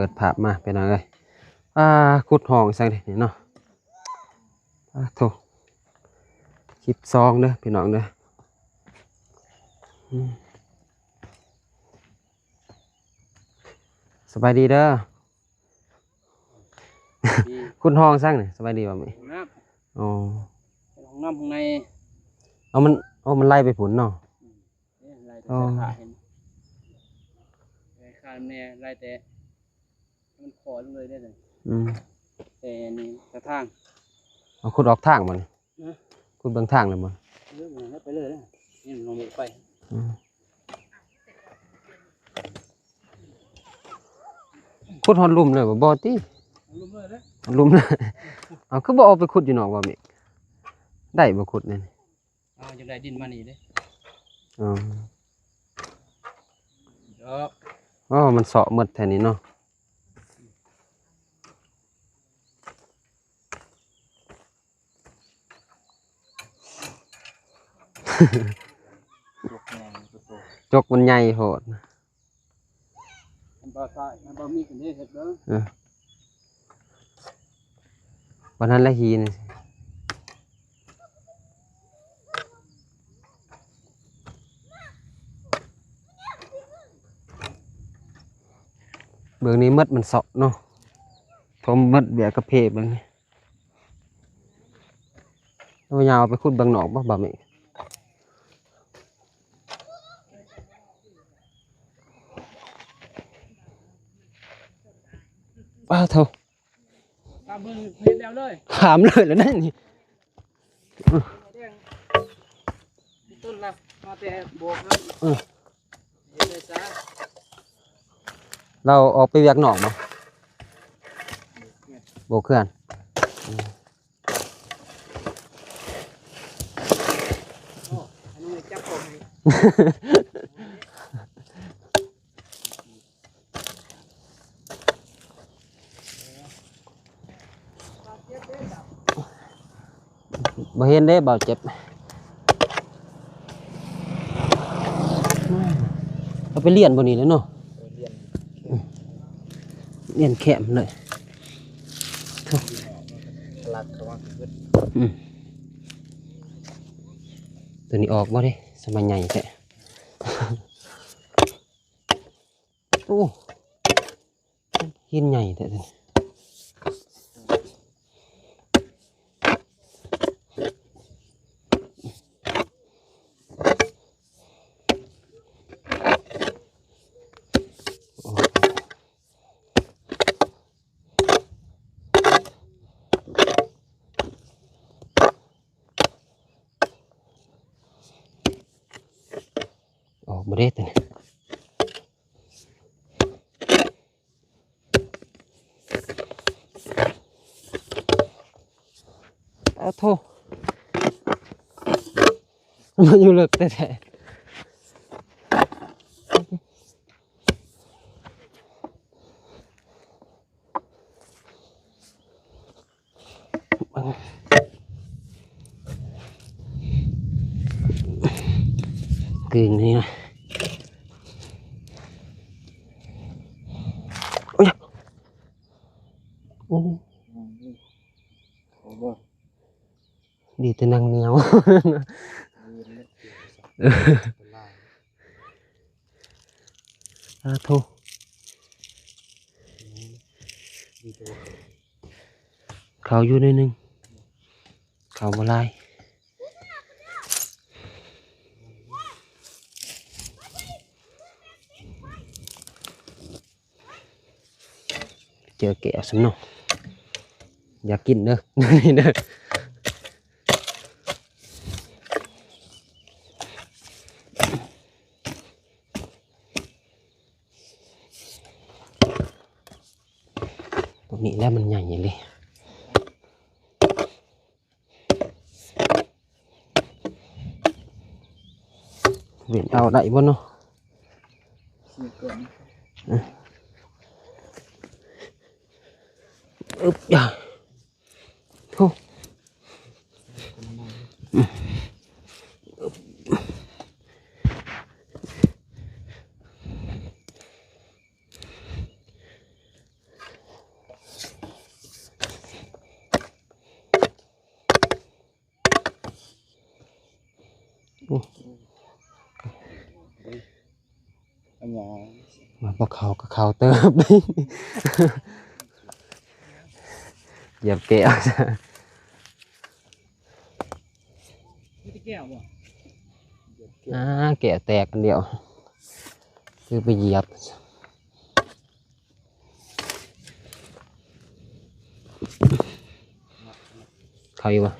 ດພາບມາພີ່ນ້ອງເອີຍ. ອ່າ ຂຸດຮ່ອງໃສ່ນີ້ເນາະ. ອ່າ ໂທ້ ຄລິບສອງເດີພີ່ນ້ອງເດີ. ອືມ ສະບາຍດີເດີ. ດີ ຂຸດຮ່ອງສັງນີ້. ສະບາຍດີບໍ່ແມ່? ຫ້ອງນ້ຳ. ອໍ ເຮັດຫ້ອງນ້ຳຂ້າງໃນ. ເອົາ ມັນ ໂອ້ ມັນໄຫຼໄປພຸ້ນເນາະ. ອືມ ນີ້ໄຫຼແຕ່ ອໍ ສາຂາເຫັນ ໄຫຼຂ້າມແນ່ ໄຫຼແຕ່ມັນຂໍລົງເລີຍເດ້. ອືມ ແຕ່ນີ້ກະທາງ. ເອົາ ຂຸດອອກທາງບໍ່ນີ້? ຮະ? ຂຸດເບິ່ງທາງແລ້ວບໍ່? ເອີ ມັນໄປເລີຍນະ ນີ້ມັນລົງໄປ. ອືມ ຂຸດຮອດລຸ່ມເລີຍບໍ່? ບໍ່ຕິ ເອົາລຸ່ມເລີຍເດ້ ເອົາ ເອົາ ຄືບໍ່ເອົາໄປຂຸດຢູ່ນອກວ່າເມກ? ໄດ້ບໍ່ຂຸດແນວນີ້? ເອົາ ຢາກໄດ້ດິນມານີ້ເດ້. ອໍ ດອກ ອໍ ມັນເຊາະໝົດແທ້ນີ້ເນາະ. ຈົກໃຫຍ່ໂພດ. ອັນບໍ່ໃຊ້ ອັນບໍ່ມີກະເຮັດເບິ່ງ. ເອີ ບໍ່ນັ້ນລະຫີນ. ເບິ່ງນີ້ໝົດມັນເຊາະເນາະ ຖົມໝົດເບຍກະເພເບິ່ງນີ້. ເອົາຍາວໄປຂຸດເບິ່ງນອກບໍ່ ບ່າວເມກ? ອ້າໂທ້ ຕາມເບິ່ງເຮັດແລ້ວເລີຍ ຂາມເລີຍລະນັ້ນນີ້. ເອີ ຕົ້ນລະມາແຕ່ບອກເນາະ. ເອີ ເຮັດໄດ້ຊະ. ລາວອອກໄປວຽກນອກບໍ່? ໂບກເຄື່ອນ. ໂອ້ ອັນນີ້ຈັບຂອງໃຫ້. ບໍ່ເຫັນເດ້ ບ່າວເຈັບ. ເອົາໄປລ້ຽນບໍ່ນີ້ແຫຼະເນາະ. ລ້ຽນແຄມເລີຍ. ອືມ ໂຕນີ້ອອກບໍ່ເດ້? ສະໄໝໃຫຍ່ແທ້. ໂອ້ ຫີນໃຫຍ່ແທ້. ອອກບໍ່ເດ້ໂຕນີ້. ອາໂທ້ ມັນຢູ່ເລິກແທ້ໆ. ກຶ່ງນີ້ນະ. ໂອ້ຍ ໂອ້ ດີແຕ່ໜັງໜຽວ. ອາໂທ້ ເຂົ້າຢູ່ໜ້ອຍໜຶ່ງ ເຂົ້າບໍ່ຫຼາຍ. ເຈີແກ້ວຊ້ຳເນາະ ຢ່າກິນເດີ ນີ້ເດີ. ຕົວນີ້ແຫຼະມັນໃຫຍ່ອີ່ຫຼີ. ເວັນເອົາໄດ້ບໍ່ເນາະ? ອຶບ ໂອ້. ອ ໂອ້ ອັນຫຍັງ ວ່າບໍ່ເຂົ້າກໍເຂົ້າເຕີບ ຢຽບແກ້ວ ມີແຕ່ແກ້ວບໍ່? ອ່າ ແກ້ວແຕກອັນດຽວ ຄືໄປຢຽບ. ເຂົ້າຢູ່ບໍ່?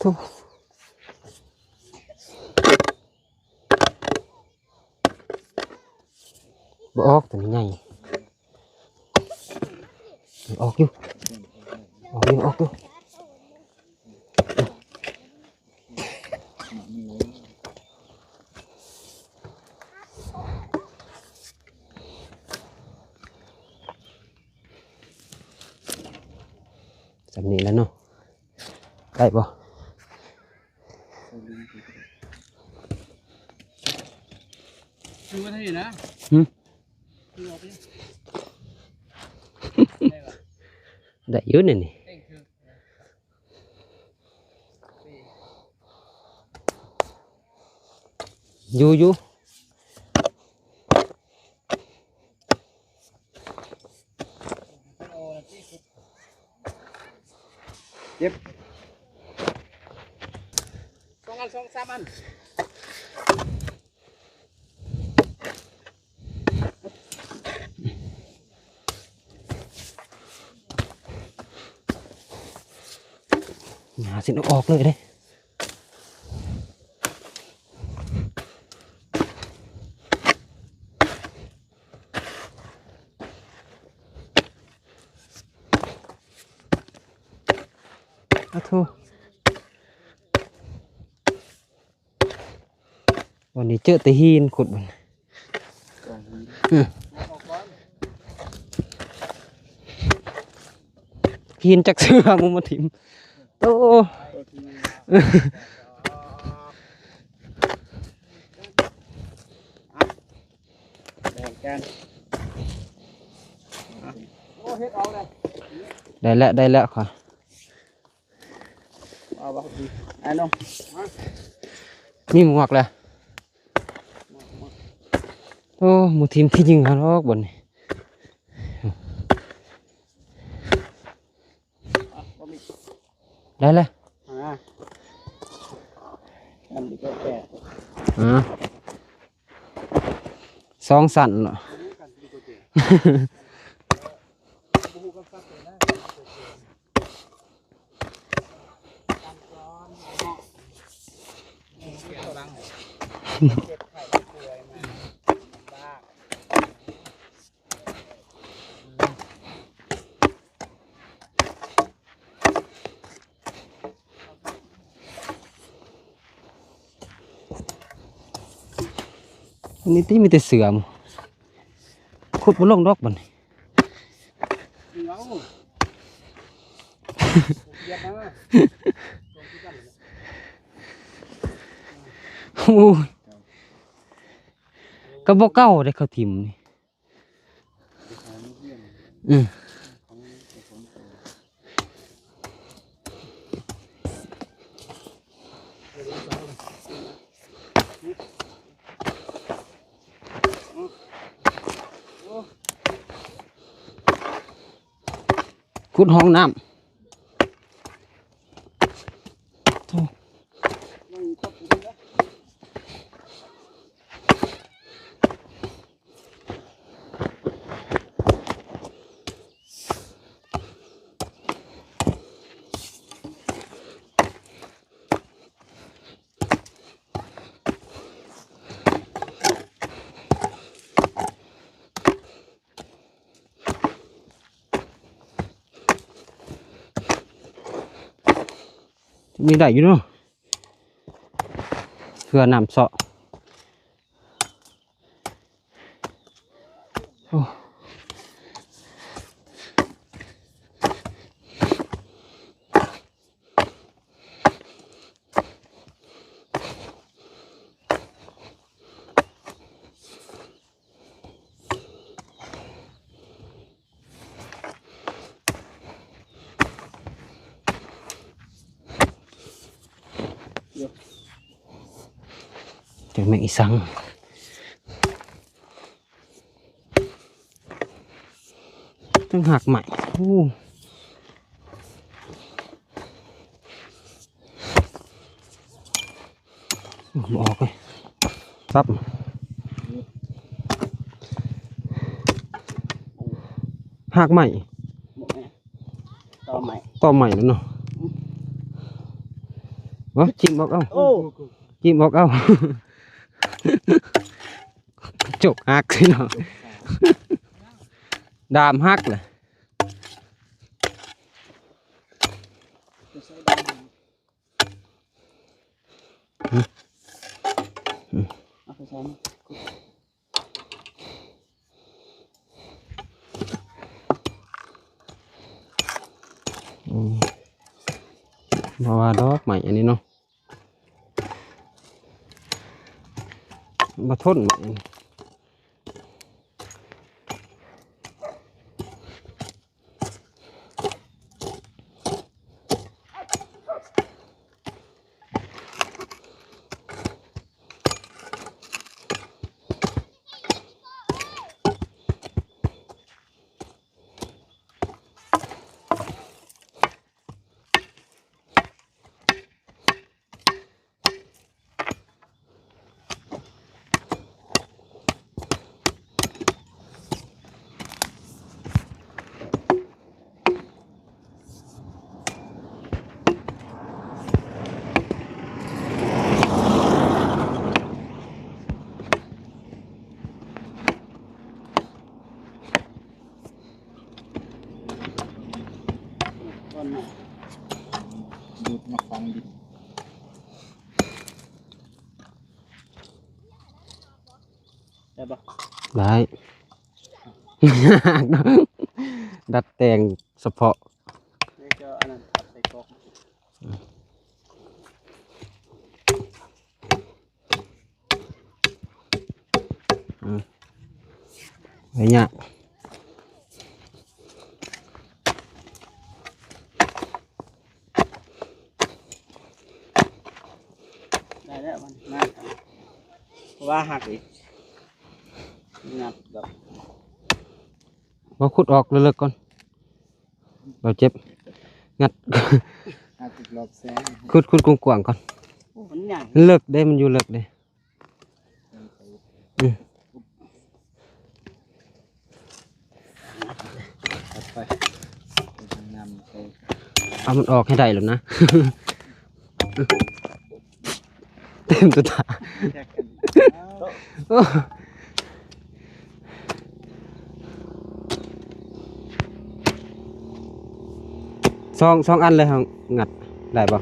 ໂທ້ ບໍ່ອອກ ຕົວນີ້ໃຫຍ່ ອອກຢູ່ ອອກຢູ່ ອອກຢູ່. ສ່ຳນີ້ແຫຼະເນາະ ໄດ້ບໍ່? ຄືວ່າໄດ້ນະ ຫຶ? ຄືວ່າໄດ້ ໄດ້ຢູ່ນີ້ນີ້. ຢູ່ ຢູ່ ເຈັບ ສອງອັນ ສອງສາມອັນ. ຫາຊິເອົາອອກເລີຍເດ້. ອາໂທ ວັນນີ້ເຈີແຕ່ຫີນຂຸດ ບັດນີ້ ອື ຫີນຈັກເທື່ອ ມຶງມາຖິ້ມ ໂອ້ ແບ່ງກັນ ໂອ້ ເຮັດເອົາເລີຍ ໄດ້ແລ້ວ ໄດ້ແລ້ວຂ້ອຍ ເອົາບໍ່ດີ ໄອ້ໜຸ່ມ ມີໝວກແລ້ວ ໂອ້ ໝູທີມທີ່ຍິງເຮົາດອກ ບັດນີ້ ໄດ້ແລ້ວ ອ່າ ອັນນີ້ກໍແປດ ອ່າ ສອງຊັ້ນເນາະ ອັນນີ້ຕິ ມີແຕ່ເສືອ ຂຸດບໍ່ລົງດອກບັດນີ້ ໂອ້ຍ ກໍບໍ່ເກົ່າເດ້ ເຂົາຖິ້ມນີ້. ອືມ ຂຸດຮ່ອງນ້ຳ ໂອ້. ມີໄດ້ຢູ່ເນາະ ເພື່ອນ້ຳເຊາະ ແມງອີສັງ ຕັ້ງຮາກໄມ້ ໂອ້ ບໍ່ອອກເລີຍ ປັບ ຮາກໄມ້ ບໍ່ແມ່ນ ຕໍໄມ້ ຕໍໄມ້ແລ້ວເນາະ ອືມ ວະ ຈິ້ມອອກເອົາ ໂອ້ ຈິ້ມອອກເອົາ ຈົກຫັກຊິເນາະ ດາມຫັກແຫຼະ ເອົາໄປໃສ່ ອືມ ບໍ່ວ່າດອກໄມ້ອັນນີ້ເນາະ ບໍ່ທົນໄມ້ອັນນີ້. ดูดมาฟังดิ ได้ปะ ได้ ดัดแปลงเฉพาะ นี่จะเอาอันนั้นตัดใส่กรอก อืม ระยะ ได้แล้วมันง่ายจัง เพราะว่าหักอีก งัดแบบ บ่ ขุดออกเลิกๆก่อน บ่เจ็บ งัด หักอีกรอบสอง ขุด ขุดกว้างๆก่อน โอ้ มันใหญ่ เลิกเด้ มันอยู่เลิกเด้ อืม ตัดไป เอามันออกให้ได้แล้วนะ เต็มตัวตา สอง สองอันเลย เฮางัดได้บ่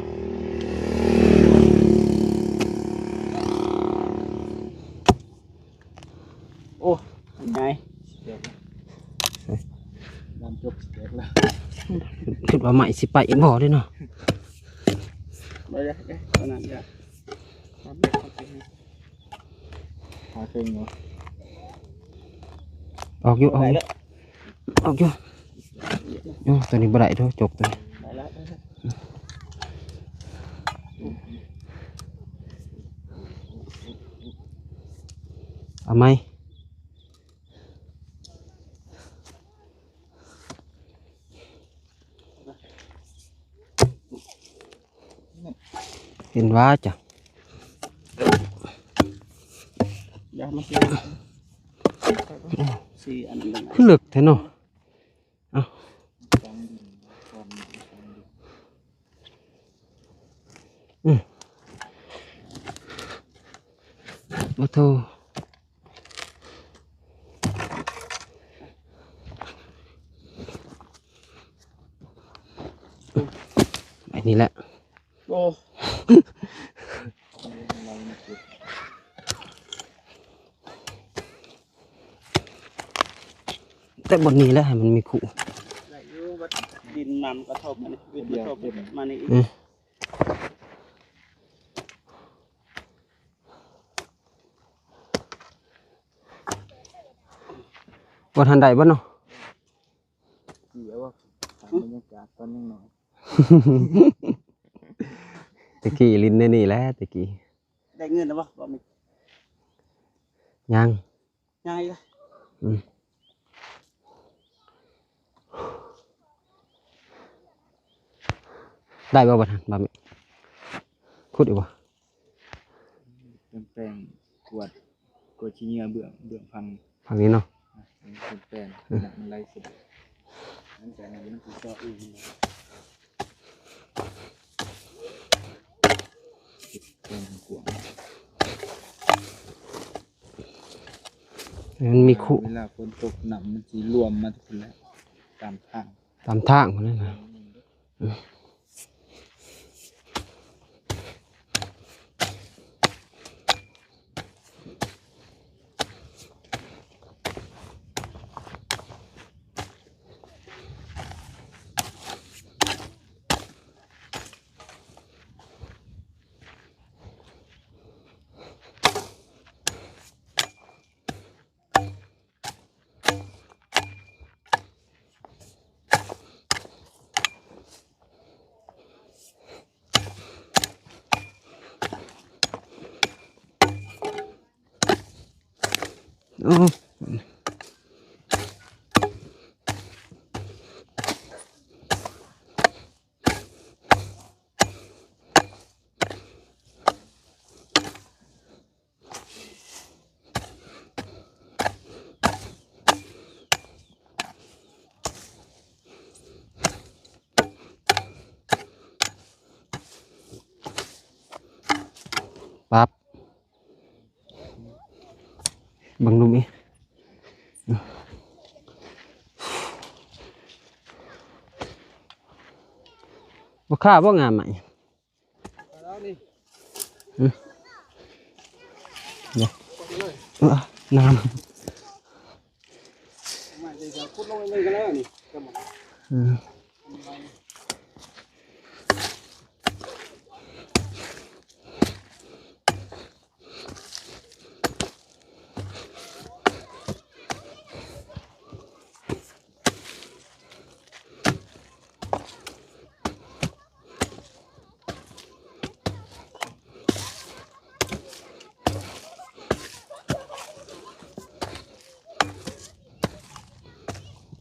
โอ้ ใหญ่ น้ำจกสิแตกแล้ว คิดว่าไม้สิไปอีกบ่เด้เนาะ บ่ได้ เอ๊ะ อันนั้นอย่า หาเครื่องอยู่ ออกอยู่ ออกอยู่ ได้แล้ว ออกอยู่ โอ้ ตัวนี้บ่ได้เด้อ จกตัวนี้ ได้แล้ว ได้แล้ว เอาไหม เห็นว่าจ้ะ อย่ามาสิ สี่อันนั้น คือเลิกแท้เนาะ เอ้า อืม บ่โทร อันนี้แหละ โอ้ แต่บ่อนนี้แหละให้มันมีคู่ ได้อยู่ บัดดินน้ำกระทบมานี่ วิดกระทบมานี่อีก อืม บ่ทันได้บ่เนาะ ขี่เอาว่า ถามบรรยากาศตอนยังน้อย ตะกี้ลิ้นในนี่แหละตะกี้ ได้เงินแล้วบ่ บ่มี ຍັງ ຍັງອີກລະ ອືມ ໄດ້ບໍ່ບັດນັ້ນ ບາດນີ້ ຂຸດອີກບໍ່? ເປັນແປງກວດ ກວດຂີ້ເຫຍື້ອເບື້ອງ ເບື້ອງຝັ່ງ ຝັ່ງນີ້ເນາະ ເປັນແປງ ອືມ ມັນໄຫຼສະດວກ ມັນຈະ ມັນຊິເຈາະເອງ ເຮັດແປງກວ້າງ ໃຫ້ມັນມີຄຸ ເວລາຝົນຕົກ ນ້ຳມັນຊິລວມມາພຸ້ນແຫຼະ ຕາມທາງ ຕາມທາງພຸ້ນແຫຼະນະ. ໂອ້ ປັບ ເບິ່ງດູມີ ບໍ່ຄ່າບໍ່ງາມໃໝ່. ອືມ ເດີ ເອີ ນ້ຳ ອືມ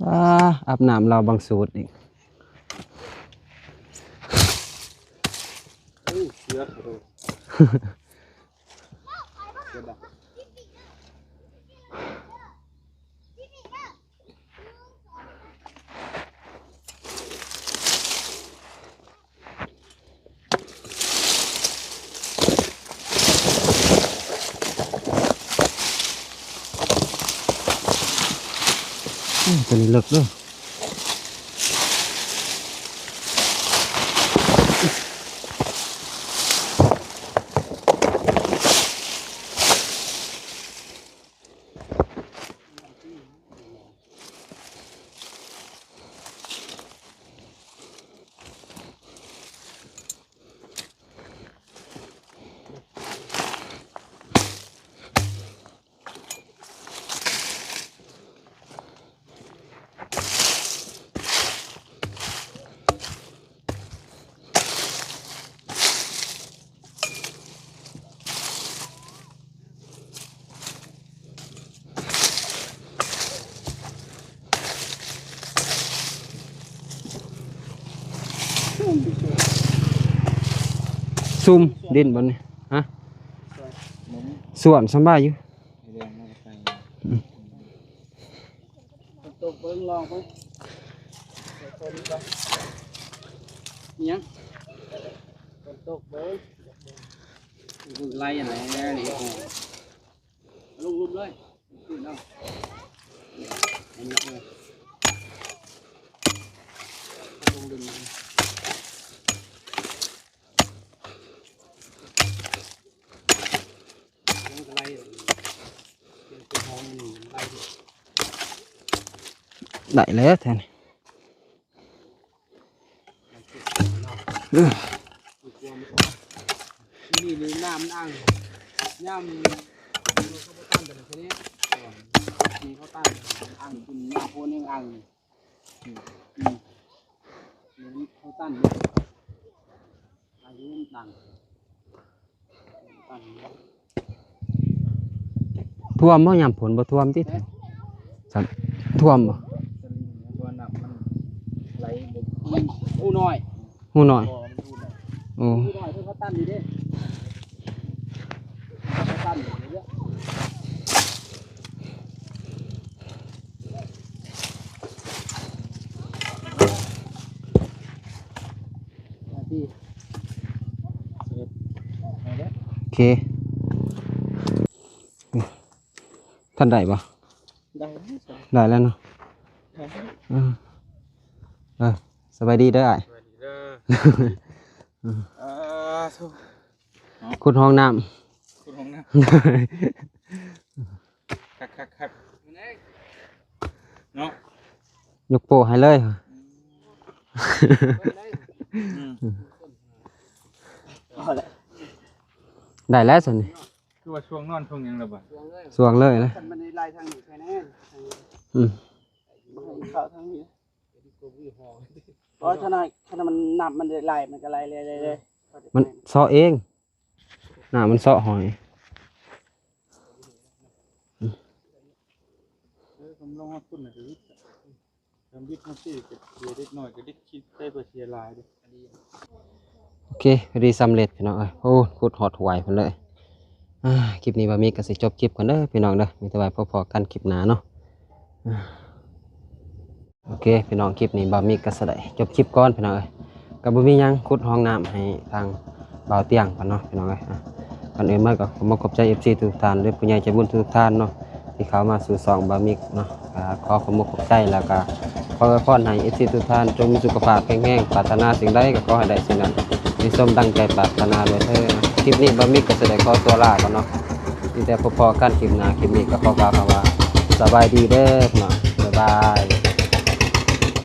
ອາ ອາບນ້ຳລາວບັງສູດອີກ ເອີ ເສືອ ເສືອດຳ. ໂອ້ ຕົວນີ້ເລິກເດີ. ຊຸ່ມດິນບ່ອນນີ້ ຮະ? ສວນສະບາຍຢູ່. ຝົນຕົກເບິ່ງ ລອງເບິ່ງ ຝົນຕົກເບິ່ງ ອີຫຍັງ? ຝົນຕົກເບິ່ງ ເບິ່ງໄລ່ອັນໃດແນ່ນີ້ ລົງລຸ່ມເລີຍ ຂຶ້ນເອົາ ເອົາເລີຍ ລົງດິນ ໄດ້ແລ້ວແທ້ນີ້ ນີ້ ນີ້ນ້ຳມັນອັ່ງ ຍາມເຂົາບໍ່ຕັນແຕ່ນີ້ ນີ້ເຂົາຕັນອັ່ງ ຂຶ້ນມາໂພນຍັງອັ່ງ ອືມ ນີ້ເຂົາຕັນ ອາຍຸມັນຕັນ ຕັນ. ຖ້ວມບໍ່ຍາມຝົນ? ບໍ່ຖ້ວມຕິ? ຊັ້ນ ຖ້ວມບໍ່? ຕະລິງ ເພາະວ່ານ້ຳມັນໄຫຼບໍ່ ມັນຮູນ້ອຍ ຮູນ້ອຍ ບໍ່ ມັນຮູນ້ອຍ ໂອ້ ຮູນ້ອຍ ເພິ່ນເຂົາຕັນຢູ່ເດ້ ເຂົາຕັນຢູ່ເດ້ ທີ່ ໂອເຄ ທ່ານໄດ້ບໍ່? ໄດ້ແລ້ວ ໄດ້ແລ້ວເນາະ ໄດ້ແລ້ວ ເອີ ເອີ ສະບາຍດີເດີອ້າຍ ສະບາຍດີເດີ ເອີ ອ່າ ຂຸດຮ່ອງນ້ຳ ຂຸດຮ່ອງນ້ຳ ຄັກໆໆ ເນາະ ຍົກໂປ້ໃຫ້ເລີຍ ອືມ ອືມ ພໍແລ້ວ ໄດ້ແລ້ວຊັ້ນນີ້ ຄືວ່າຊ່ວງນອນຊ່ວງຫຍັງລະບາດ ຊ່ວງເລີຍນະ ຄັນມັນໄດ້ໄລ່ທາງນີ້ໄປແນ່ ອືມ ເຂົ້າທາງນີ້ ເພາະຖ້ານ້ອຍ ຄັນມັນ ນ້ຳມັນໄດ້ໄລ່ ມັນກໍໄລ່ເລື້ອຍໆ ມັນເຊາະເອງ ນ້ຳມັນເຊາະຫອຍ ເອີ ກຳລັງວ່າຄຸນນະ ທຳອິດມາຊິເກັບເສຍເດັກນ້ອຍກໍເດັກຄິດໄດ້ບໍ່ເສຍຫຼາຍເດ້. ໂອເຄ ພໍດີສຳເລັດພີ່ນ້ອງເອີຍ. ໂອ້ ຂຸດຮອດຫ້ວຍພຸ້ນເລີຍ. ອ່າ ຄລິບນີ້ບ່າວມິກກໍຊິຈົບຄລິບກ່ອນເດີພີ່ນ້ອງເດີ. ມີແຕ່ວ່າພໍ້ກັນຄລິບໜ້າເນາະ. ອ່າ ໂອເຄພີ່ນ້ອງ ຄລິບນີ້ບ່າວມິກກໍຊິໄດ້ຈົບຄລິບກ່ອນພີ່ນ້ອງເອີຍ. ກໍບໍ່ມີຫຍັງ ຂຸດຮ່ອງນ້ຳໃຫ້ທາງບ່າວຕຽງກ່ອນເນາະພີ່ນ້ອງເອີຍ. ອ່າ ກ່ອນອື່ນມາກໍຂໍຂອບໃຈເອັຟຊີທຸກທ່ານ ຫຼືຜູ້ໃຫຍ່ໃຈບຸນທຸກທ່ານເນາະ ທີ່ເຂົ້າມາສູ່ຊ່ອງບ່າວມິກເນາະ. ກໍຂໍຂອບອົກຂອບໃຈ ແລ້ວກໍຂໍອວຍພອນໃຫ້ເອັຟຊີທຸກທ່ານຈົ່ງມີສຸຂະພາບແຂງແຮງ ປາດຖະໜາສິ່ງໃດກໍຂໍໃຫ້ໄດ້ສິ່ງນັ້ນ ໃຫ້ສົມດັ່ງໃຈປາດຖະໜາດ້ວຍເທີ້ນ. ຄລິບນີ້ບ່າວມິກກໍຊິໄດ້ຂໍຕົວລາກ່ອນເນາະ. ມີແຕ່ພໍ້ກັນຄລິບໜ້າ. ຄລິບນີ້ກໍຂໍກ່າວຄຳວ່າສະບາຍດີເດີເນາະ. ບາຍບາຍ.